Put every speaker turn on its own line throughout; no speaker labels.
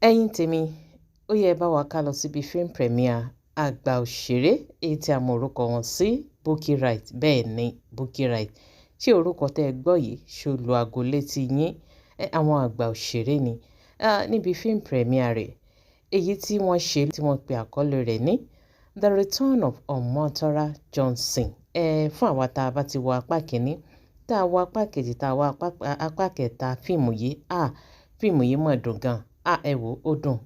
Ẹ̀yin tèmi, ó yẹ ẹ bá wa ká lọ síbi film premiere àgbà òṣèré èyí tí a mọ orúkọ wọn sí Bukky Wright. Bẹ́ẹ̀ ni, Bukky Wright. Ṣé orúkọ tẹ́ ẹ gbọ́ yìí ṣó lu aago létí yín? Àwọn àgbà òṣèré ni. Níbi film premiere rẹ̀, èyí tí wọ́n ṣe tí wọ́n pe àkọlé rẹ̀ ní The Return of Omotora Johnson. Fún àwa tá a bá ti wo apá kìíní, tá a wo apá kejì, tá a wo apá kẹta fíìmù yìí, fíìmù yìí mọ̀ dùn gan. Ẹ wò ó dùn,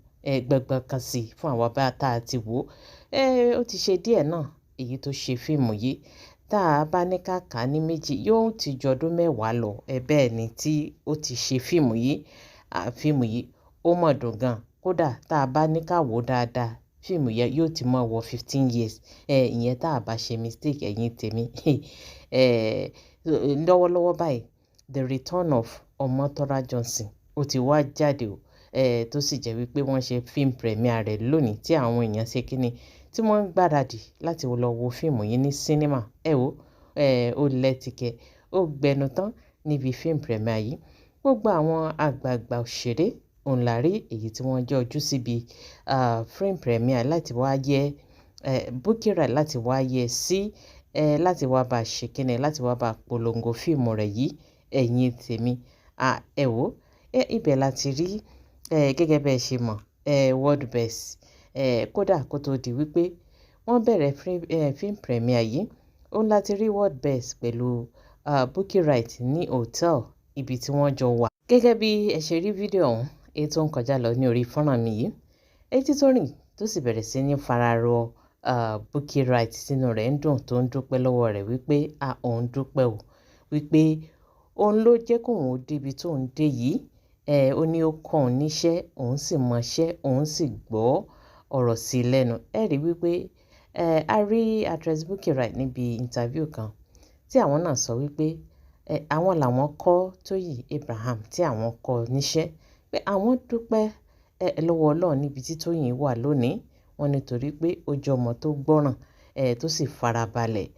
gbọngbọn kan sí fún àwa bá tá a ti wò ó. Ó ti ṣe díẹ̀ náà èyí tó ṣe fíìmù yìí. Tá a bá ní ká kà á ní méjì, yóò ti ju ọdún 10 lọ. Bẹ́ẹ̀ ni tí ó ti ṣe fíìmù yìí. Fíìmù yìí ó mọ̀ dùn gan. Kódà tá a bá ní ká wò ó dáadáa, fíìmù yẹn yóò ti máa wọ 15 years. Ìyẹn tá a bá ṣe mistake, ẹ̀yin tèmi. Lọ́wọ́lọ́wọ́ báyìí, The Return of Omotora Johnson ó ti wá jáde o. Tó sì jẹ́ wípé wọ́n ṣe film premiere rẹ̀ lónìí tí àwọn èèyàn ṣe kíni, tí wọ́n ń gbáradì láti lọ wo fíìmù yìí ní cinema. Ẹ wò ó, ó lẹ́tìkẹ́, ó gbẹnu tán níbi film premiere yìí. Gbogbo àwọn àgbààgbà òṣèré òun là rí èyí tí wọ́n jẹ́ ojú síbi film premiere láti wá yẹ Bukky Wright, láti wá yẹ sí láti wá bá ṣe kíni, láti wá bá polongo fíìmù rẹ̀ yìí. Ẹ̀yin tèmi, ẹ wò ó, ibẹ̀ la ti rí gẹ́gẹ́ bí ẹ ṣe mọ̀, World Best. Kódà kó tó di wípé wọ́n bẹ̀rẹ̀ film premiere yìí, òun la ti rí World Best pẹ̀lú Bukky Wright ní hotel ibi tí wọ́n jọ wà. Gẹ́gẹ́ bí ẹ ṣe rí fídíò ọ̀hún èyí tó ń kọjá lọ ní orí fọ́nrán mi yìí, èyí tí tó rìn tó sì bẹ̀rẹ̀ sí ní fararọ Bukky Wright, sínú rẹ̀ ń dùn, tó ń dúpẹ́ lọ́wọ́ rẹ̀ wípé a òun dúpẹ́ o, wípé òun ló jẹ́ kóun ó débi tó ń dé yìí. Ó ní ó kọ́ òun níṣẹ́, òun sì mọṣẹ́, òun sì gbọ́ ọ̀rọ̀ sí i lẹ́nu. Ẹ rí wípé a rí actress Bukky Wright níbi interview kan tí àwọn náà sọ wípé àwọn làwọn kọ́ Tóyìn Abraham, tí àwọn kọ́ níṣẹ́, pé àwọn dúpẹ́ lọ́wọ́ Ọlọ́run níbi tí Tóyìn wà lónìí. Wọ́n ní torí pé ó jẹ́ ọmọ tó gbọ́ràn, tó sì farabalẹ̀.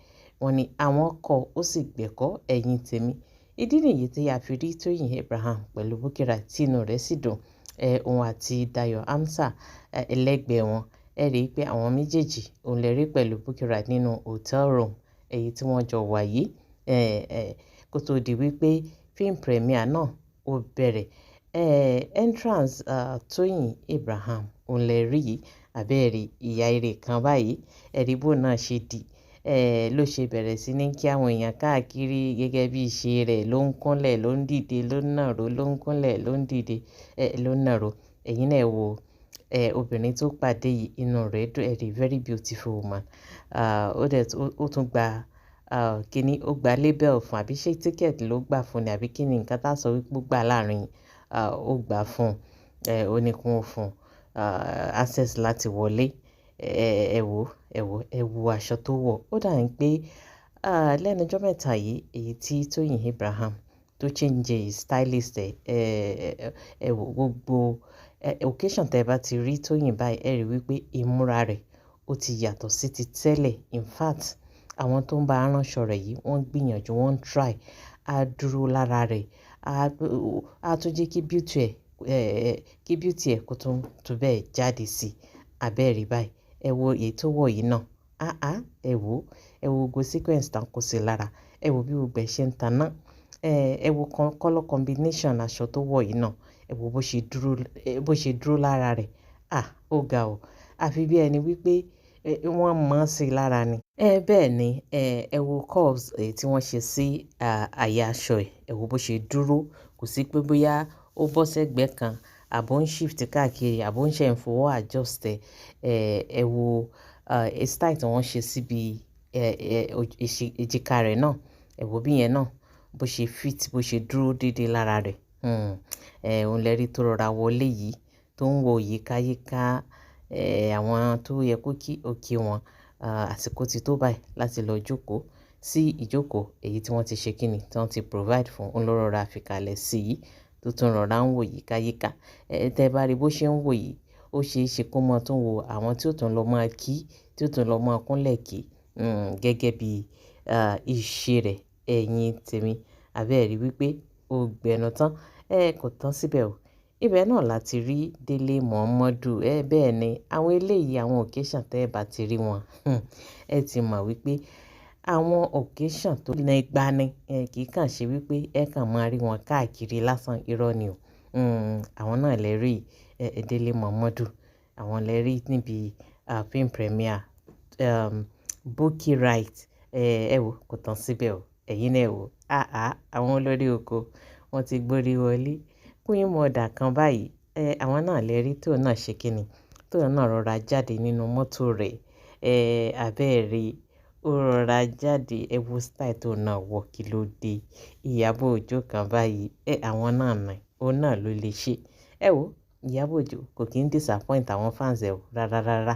Wọ́n ní àwọn kọ́, ó sì gbẹ̀kọ́. Ẹ̀yin tèmi, ìdí nìyí tí a fi rí Tóyìn Abraham pẹ̀lú Bukky Wright tí inú rẹ̀ sì dùn. Òun àti Dayo Amsa ẹlẹ́gbẹ̀ẹ́ wọn. Ẹ rí i pé àwọn méjèèjì òun lè rí pẹ̀lú Bukky Wright nínú hotel room èyí tí wọ́n jọ wà yìí. Kó tó di wípé film premiere náà ó bẹ̀rẹ̀. Entrance Tóyìn Abraham òun lè rí yìí. Àbẹ́ẹ̀rí ìyá eré kan báyìí, ẹ rí bó náà ṣe di ló ṣe bẹ̀rẹ̀ sí ní kí àwọn èèyàn káàkiri gẹ́gẹ́ bí ìṣe rẹ̀, ló ń kúnlẹ̀, ló ń dìde, ló ń nàró, ló ń kúnlẹ̀, ló ń dìde, ló ń nàró. Ẹ̀yin náà ẹ wo obìnrin tó pàdé yìí, inú rẹ̀ dùn. Ẹ rí very beautiful woman. Ó dẹ̀ ó tún gba kíni, ó gba label fún, àbí ṣé ticket ló gbà fún ni, àbí kíni nǹkan tá a sọ wípé ó gbà láàrin, ó gbà fún, ó ní kí wọ́n fún access láti wọlé. Ẹ wò, ẹ wò, ẹ wo aṣọ tó wọ̀. Ó dà ní pé lẹ́nu ọjọ́ mẹ́ta yìí èyí tí Tóyìn Abraham tó change stylist ẹ, ẹ wò gbogbo occasion tẹ́ ẹ bá ti rí Tóyìn báyìí, ẹ rí wípé ìmúra rẹ̀ ó ti yàtọ̀ sí ti tẹ́lẹ̀. In fact, àwọn tó ń bá ránṣọ rẹ̀ yìí, wọ́n gbìyànjú, wọ́n try. Á dúró lára rẹ̀, á tún jẹ́ kí beauty ẹ, kí beauty ẹ kó tún tún bẹ́ẹ̀ jáde sí. Àbẹ́ẹ̀rí báyìí, ẹ wo èyí tó wọ̀ yìí náà. Ẹ wò, ẹ wo gbogbo sequence tán kó sí lára. Ẹ wo bí gbogbo ẹ ṣe ń taná. Ẹ wo color combination aṣọ tó wọ̀ yìí náà. Ẹ wo bó ṣe dúró, bó ṣe dúró lára rẹ̀. Ó ga o. Àfi bí ẹni wípé wọ́n mọ̀ sí lára ni. Bẹ́ẹ̀ ni, ẹ wo curves èyí tí wọ́n ṣe sí àyà aṣọ ẹ̀. Ẹ wo bó ṣe dúró. Kò sí pé bóyá ó bọ́ sẹ́gbẹ́ kan àbó ń shift káàkiri, àbó ń ṣe ń fọwọ́ adjust ẹ. Ẹ wo style tí wọ́n ṣe síbi èjìká rẹ̀ náà. Ẹ wo bí yẹn náà bó ṣe fit, bó ṣe dúró dédé lára rẹ̀. Òun lẹ rí tó rọra wọlé yìí tó ń wo yíkáyíká, àwọn tó yẹ kó kí ó kí wọn. Àsìkò ti tó báyìí láti lọ jókòó sí ìjókòó èyí tí wọ́n ti ṣe kíni, tí wọ́n ti provide fún. Òun ló rọra fi kalẹ̀ sí yìí tó tún rọra ń wò yíkáyíká. Tẹ́ bá rí bó ṣe ń wò yìí, ó ṣe é ṣe kó mọ̀ tó ń wo àwọn tí ó tún lọ máa kí, tí ó tún lọ máa kúnlẹ̀ kí, gẹ́gẹ́ bí ìṣe rẹ̀. Ẹ̀yin tèmi, àbẹ́ẹ̀rí wípé ó gbẹnu tán. Kò tán síbẹ̀ o. Ibẹ̀ náà la ti rí Délé Mọ̀mọ́dù. Bẹ́ẹ̀ ni àwọn eléyìí, àwọn occasion tẹ́ ẹ bá ti rí wọn, ẹ ti mọ̀ wípé àwọn occasion tó nígbà ni. Kì í kàn ṣe wípé ẹ kàn máa rí wọn káàkiri lásán, irọ́ ni o. Àwọn náà lè rí Délé Mọ̀mọ́dù. Àwọn lè rí níbi film premiere Bukky Wright. Ẹ wò, kò tán síbẹ̀ o. Ẹ̀yin náà ẹ wò. Àá, àwọn olórí oko wọ́n ti gbórí wọlé. Queen Mother kan báyìí, àwọn náà lè rí tóun náà ṣe kíni, tóun náà rọra jáde nínú mọ́tò rẹ̀. Abẹ́ẹ̀rí, ó rọra jáde. Ẹ wo style tóun náà wọ̀, kí ló dé? Ìyábọ̀ Òjó kan báyìí, àwọn náà ni, òun náà ló lè ṣe. Ẹ wò, Ìyábọ̀ Òjó kò kí ń disappoint àwọn fans ẹ o. Rárá, rárá.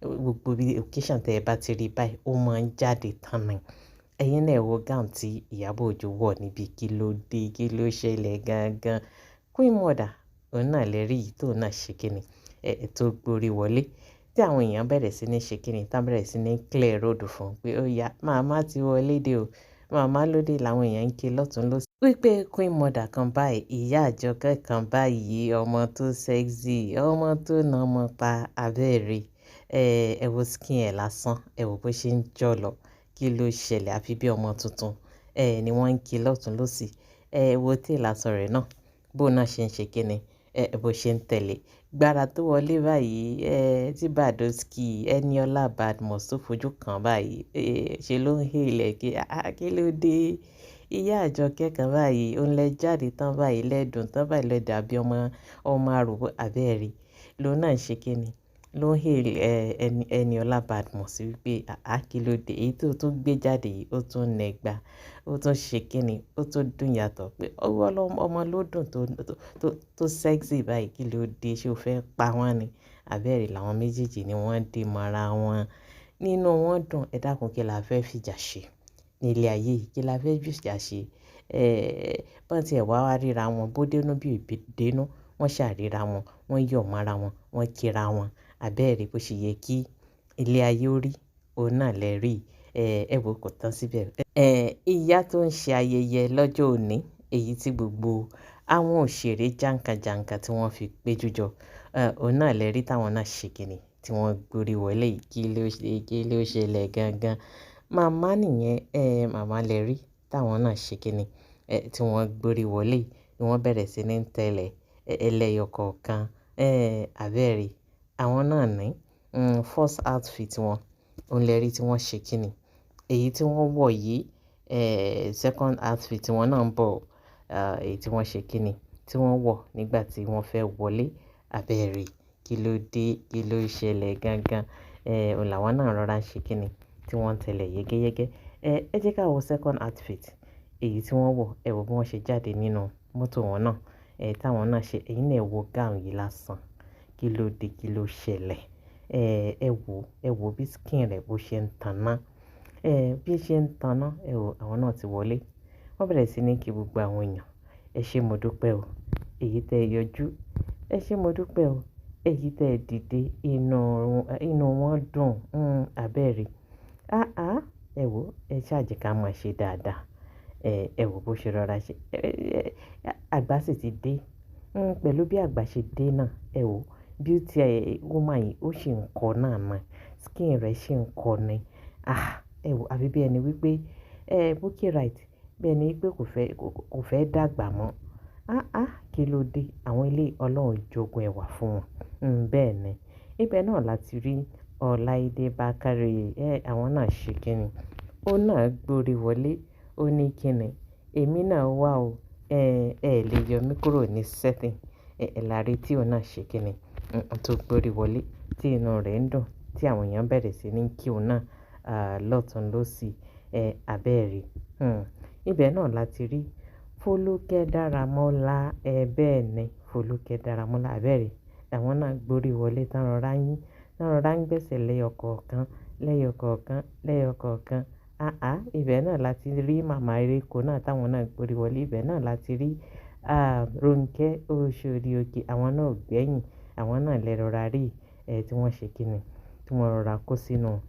Gbogbo bí occasion tẹ́ ẹ bá ti rí báyìí, ó máa ń jáde tán ni. Ẹ̀yin náà ẹ wo gown tí Ìyábọ̀ Òjó wọ̀ níbi, kí ló dé, kí ló ṣẹlẹ̀ gangan? Queen Mother, òun náà lè rí yìí tóun náà ṣe kíni, tó gbórí wọlé. Tí àwọn èèyàn bẹ̀rẹ̀ sí ní ṣe kíni, tán bẹ̀rẹ̀ sí ní clear road fún un pé ó yá, màmá ti wọlé dé o. Màmá ló dé làwọn èèyàn ń ké lọ́tùn lósì. Wípé Queen Mother kan báyìí, ìyá Àjọkẹ́ kan báyìí, ọmọ tó sexy, ọmọ tó nà ọmọ pa, abẹ́ẹ̀rí. Ẹ wo skin ẹ̀ lásán, ẹ wo bó ṣe ń jọ̀lọ̀, kí ló ṣẹlẹ̀ àfi bí ọmọ tuntun. Ni wọ́n ń ké lọ́tùn lósì. Ẹ wo tail aṣọ rẹ̀ náà, bó náà ṣe ń ṣe kíni, bó ṣe ń tẹ̀lé. Gbára tó wọlé báyìí, tí Badosky, Eniola Badmus tó fojú kan báyìí, ṣe ló ń hail ẹ kí, "àá, kí ló dé? Ìyá Àjọkẹ́ kan báyìí, òun lẹ jáde tán báyìí, lẹ́dùn tán báyìí, lẹ dàbí ọmọ, ọmọ aròbó abẹ́ẹ̀rí." Ló náà ń ṣe kíni, ló ń hail Eniola Badmus wípé, "àá, kí ló dé? Èyí tó tún gbé jáde yìí, ó tún nẹgba, ó tún ṣe kíni, ó tún dùn yàtọ̀ pé ọwọ́ ọmọ ló dùn tó, tó, tó sexy báyìí, kí ló dé? Ṣé o fẹ́ pa wọ́n ni?" Abẹ́ẹ̀rí làwọn méjèèjì ni wọ́n dé mọ́ra wọn. Nínú wọn dùn. Ẹ dákun, kí la fẹ́ fìjà ṣe ní ilé ayé yìí? Kí la fẹ́ fìjà ṣe? Bọ́n tí ẹ wá wá ríra wọn, bó dénú bí ò dénú, wọ́n ṣàríra wọn, wọ́n yọ̀ mọ́ra wọn, wọ́n kíra wọn. Abẹ́ẹ̀rí bó ṣe yẹ kí ilé ayé ó rí, òun náà lẹ rí. Ẹ wò, kò tán síbẹ̀. Ìyá tó ń ṣe ayẹyẹ lọ́jọ́ òní, èyí tí gbogbo àwọn òṣèré jànkànjànkàn tí wọ́n fi péjú jọ, òun náà lẹ rí táwọn náà ṣe kíni, tí wọ́n gbórí wọlé yìí. Kí ló ṣe, kí ló ṣẹlẹ̀ gangan? Màmá nìyẹn, màmá lẹ rí táwọn náà ṣe kíni, tí wọ́n gbórí wọlé yìí, ni wọ́n bẹ̀rẹ̀ sí ní tẹ̀lé ẹlẹ́yọ kọ̀ọ̀kan. Abẹ́ẹ̀rí, àwọn náà ní, first outfit wọn, òun lẹ rí tí wọ́n ṣe kíni. Èyí tí wọ́n wọ̀ yìí, second outfit wọn náà ń bọ̀, èyí tí wọ́n ṣe kíni, tí wọ́n wọ̀ nígbà tí wọ́n fẹ́ wọlé. Abẹ́ẹ̀rí, kí ló dé, kí ló ṣẹlẹ̀ gangan? Òun làwọn náà rọra ń ṣe kíni, tí wọ́n ń tẹ̀lé yégéyégé. Ẹ jẹ́ ká wo second outfit, èyí tí wọ́n wọ̀. Ẹ wo bí wọ́n ṣe jáde nínú mọ́tò wọn náà. Táwọn náà ṣe, ẹ̀yin náà ẹ wo gown yìí lásán. Kí ló dé, kí ló ṣẹlẹ̀? Ẹ wò, ẹ wo bí skin rẹ̀ bó ṣe ń tànná. Bí ó ṣe ń tànná, ẹ wò, àwọn náà ti wọlé. Wọ́n bẹ̀rẹ̀ sí ní kí gbogbo àwọn èèyàn, "Ẹ ṣé mo dúpẹ́ o. Èyí tẹ yọjú. Ẹ ṣé mo dúpẹ́ o. Èyí tẹ dìde." Inú wọn dùn. Abẹ́ẹ̀rí. Àá, ẹ wò, ẹ ṣáàjì ká máa ṣe dáadáa. Ẹ wò bó ṣe rọra ṣe. Àgbà sì ti dé. Pẹ̀lú bí àgbà ṣe dé náà, ẹ wò, beauty woman yìí ó sì ń kọ náà mọ́. Skin rẹ̀ sì ń kọ ni. Ah, ẹ wò, àbí bí ẹni wípé, Bukky Wright, bí ẹni wípé kò fẹ́ dàgbà mọ́. Àá, kí ló dé? Àwọn ilé Ọlọ́run jogún ẹwà fún wọn. Bẹ́ẹ̀ ni. Ibẹ̀ náà la ti rí Ọláídé Bákàrè. Àwọn náà ṣe kíni. Ó náà gbórí wọlé. Ó ní kíni, "Èmi náà wà o. Ẹ lè yọ mí kúrò ní setting." La rí tí òun náà ṣe kíni, tó gbórí wọlé, tí inú rẹ̀ ń dùn, tí àwọn èèyàn bẹ̀rẹ̀ sí ní kí òun náà, lọ́tùn lósì. Abẹ́ẹ̀rí. Ibẹ̀ náà la ti rí Folúkẹ́ Dáramọ́lá. Bẹ́ẹ̀ ni, Folúkẹ́ Dáramọ́lá. Abẹ́ẹ̀rí. Àwọn náà gbórí wọlé tán rọra yín, tán rọra ń gbèsè lẹ́yọ kọ̀ọ̀kan, lẹ́yọ kọ̀ọ̀kan, lẹ́yọ kọ̀ọ̀kan. Àá, ibẹ̀ náà la ti rí màmá Ereko náà táwọn náà gbórí wọlé. Ibẹ̀ náà la ti rí, Rónkẹ́ Oṣòdì Òkè. Àwọn náà ò gbẹ́yìn. Àwọn náà lẹ rọra rí, tí wọ́n ṣe kíni, tí wọ́n rọra kó sínú,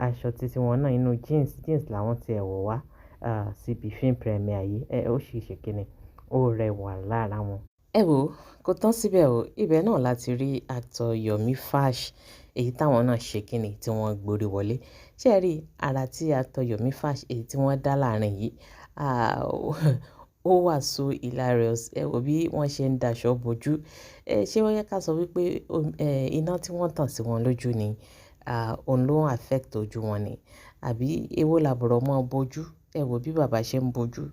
aṣọ titi wọn náà inú jeans, jeans làwọn ti ẹ̀ wọ̀ wá, síbi film premiere yìí. Ó sì ṣe kíni, ó rẹwà lára wọn. Ẹ wò ó, kò tán síbẹ̀ o. Ibẹ̀ náà láti rí actor Yomi Fash, èyí táwọn náà ṣe kíni tí wọ́n gborí wọlé. Ṣé ẹ rí ara tí actor Yomi Fash èyí tí wọ́n dá láàrin yìí? Ah, ó wà so hilarious. Ẹ wò bí wọ́n ṣe ń daṣọ bojú. Ṣé ó yẹ ká sọ wípé iná tí wọ́n tàn sí wọn lójú ni, òun ló ń affect ojú wọn ni? Àbí èwo làbọ̀rọ̀ mọ́ bojú? Ẹ wò bí bàbá ṣe ń bojú.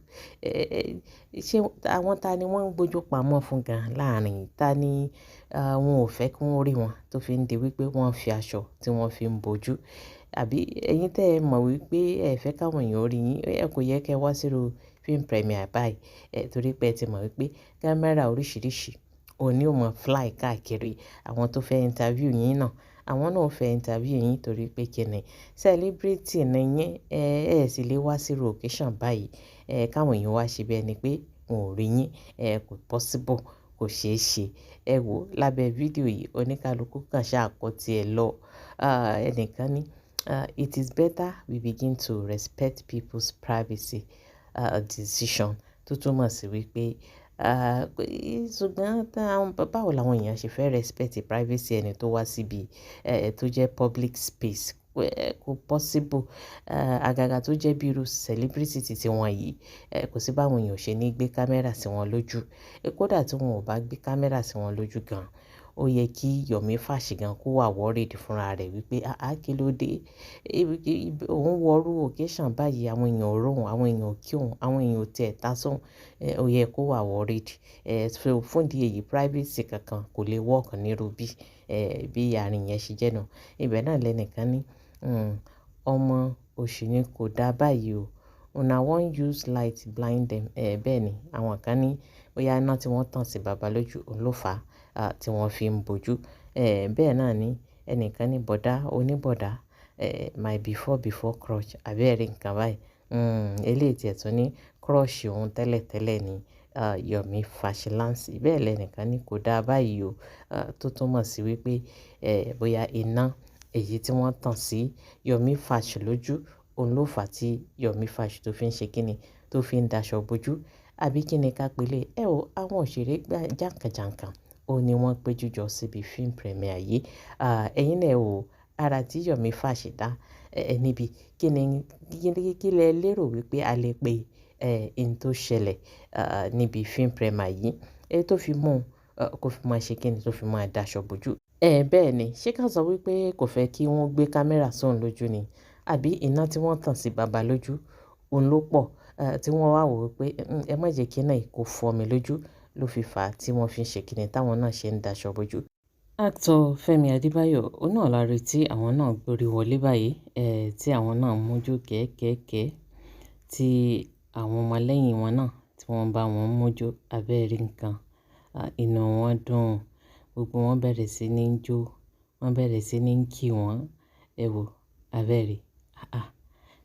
Ṣé àwọn ta ni wọ́n ń gbójú pamọ́ fún gan láàrin yìí? Ta ni wọn ò fẹ́ kí wọ́n rí wọn tó fi ń di wípé wọ́n fi aṣọ tí wọ́n fi ń bojú? Àbí ẹ̀yin tí ẹ mọ̀ wípé ẹ fẹ́ káwọn èèyàn rí yín, ẹ kò yẹ kí ẹ wá sírú film premiere báyìí. Torí pé ẹ ti mọ̀ wípé camera oríṣìíríṣìí òun ni ó mọ fly káàkiri. Àwọn tó fẹ́ interview yín náà, àwọn náà ó fẹ́ interview yín torí pé kí ni celebrity ni yín. Ẹ sì lè wá sírú occasion báyìí. Káwọn èèyàn wá ṣe bí ẹni pé wọn ò rí yín. Kò possible, kò ṣe é ṣe. Ẹ wò lábẹ́ fídíò yìí, oníkálukú kan ṣà kọ tí ẹ lọ. Ẹnìkan ní, "It is better we begin to respect people's privacy decision." Tó túmọ̀ sí wípé, ṣùgbọ́n báwo làwọn èèyàn ṣe fẹ́ respect privacy ẹni tó wá síbi, tó jẹ́ public space? Kò possible. Àgàgà tó jẹ́ bí irú celebrity tí wọ́n yìí, kò sí báwọn èèyàn ò ṣe ní gbé camera sí wọn lójú. Kódà tí wọ́n ò bá gbé camera sí wọn lójú gan, ó yẹ kí Yomi Fash gan kó wà worried fúnra rẹ̀ wípé, "Àá, kí ló dé? Òun wọ irú occasion báyìí, àwọn èèyàn ò rí òun, àwọn èèyàn ò kí òun, àwọn èèyàn ò tiẹ̀ ta sóun." Ó yẹ kó wà worried. So fún ìdí èyí privacy kankan kò lè work nírú bí àárín yẹn ṣe jẹ́ náà. Ibẹ̀ náà lẹ́nìkan ní, "Ọmọ òṣì ni kò dá báyìí o. Una wan use light blind them." Bẹ́ẹ̀ ni àwọn kan ní bóyá iná tí wọ́n tàn sí bàbá lójú òun ló fà á tí wọ́n fi ń bojú. Bẹ́ẹ̀ náà ni ẹnìkan ní bọ̀dá oníbọ̀dá, my before before crush àbí ẹ rí nǹkan báyìí. Eléyìí tí ẹ tún ní crush òun tẹ́lẹ̀tẹ́lẹ̀ ni, Yomi Fash-Lansi. Bẹ́ẹ̀ lẹ́nìkan ní kò dá báyìí o. Tó túmọ̀ sí wípé, bóyá iná èyí tí wọ́n tàn sí Yomi Fash lójú òun ló fà á tí Yomi Fash tó fi ń ṣe kíni, tó fi ń daṣọ bojú. Àbí kí ni ká pè é? Ẹ wò àwọn òṣèré jànkànjànkàn, òun ni wọ́n péjú jọ síbi film premiere yìí. Ẹ̀yin náà ẹ wò ara tí Yomi Fash dá, níbi kí ni, kí lẹ lérò wípé a lè pè, in tó ṣẹlẹ̀, níbi film premiere yìí? Èyí tó fi mú, kó fi máa ṣe kíni, tó fi máa daṣọ bojú. Bẹ́ẹ̀ ni, ṣé ká sọ wípé kò fẹ́ kí wọ́n gbé camera sóun lójú ni? Àbí iná tí wọ́n tàn sí bàbá lójú òun ló pọ̀, tí wọ́n wá wò wípé, ẹ má jẹ́ kí iná yìí kó fọ́ mi lójú ló fi fà á tí wọ́n fi ń ṣe kíni táwọn náà ṣe ń daṣọ bojú. Actor Fẹ́mi Adébáyọ̀, òun náà la rí tí àwọn náà gborí wọlé báyìí, tí àwọn náà mójú kẹ́kẹ́kẹ́, tí àwọn ọmọ lẹ́yìn wọn náà tí wọ́n bá wọn mójú abẹ́rẹ́ nǹkan. Inú wọn dùn, gbogbo wọn bẹ̀rẹ̀ sí ní jó, wọ́n bẹ̀rẹ̀ sí ní kí wọ́n. Ẹ wò abẹ́rẹ́. Àá,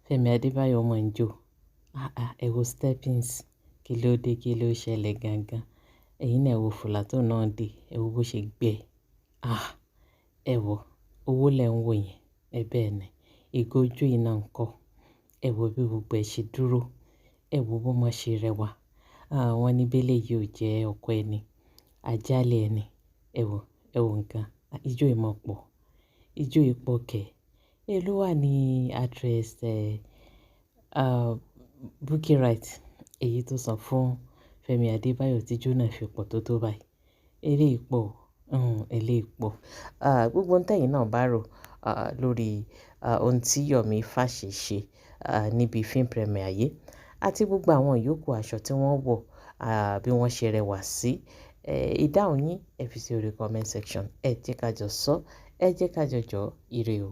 Fẹ́mi Adébáyọ̀ mọ̀ ń jó. Àá, ẹ wo steppings. Kí ló dé, kí ló ṣẹlẹ̀ gangan? Ẹ̀yin náà ẹ wo fìlà tó náà dé, ẹ wo bó ṣe gbẹ. Ah! Ẹ wò, owó lẹ ń wò yẹn. Ẹ bẹ́ẹ̀ ni. Ìgò ojú yìí náà ńkọ́. Ẹ wo bí gbogbo ẹ ṣe dúró. Ẹ wo bó má ṣe rẹwà. Ah, wọ́n ní bí eléyìí ò jẹ́ ọkọ ẹni, àjálẹ̀ ẹni. Ẹ wò nǹkan. Ijó yìí mọ̀ pọ̀. Ijó yìí pọ̀ kẹ́. Èló wà ní actress, Bukky Wright, èyí tó san fún Fẹ́mi Adébáyọ̀ tí ijó náà fi pọ̀ tó tó báyìí. Eléyìí pọ̀, eléyìí pọ̀. Ah, gbogbo ohun tẹ̀yin náà bá rò, lórí, ohun tí Yomi Fash ṣe, níbi film premiere yìí àti gbogbo àwọn ìyókù aṣọ tí wọ́n wọ̀, bí wọ́n ṣe rẹwà sí. Ìdáhùn yín ẹ fi sí orí comment section. Ẹ jẹ́ ká jọ sọ, ẹ jẹ́ ká jọ jọ ire o.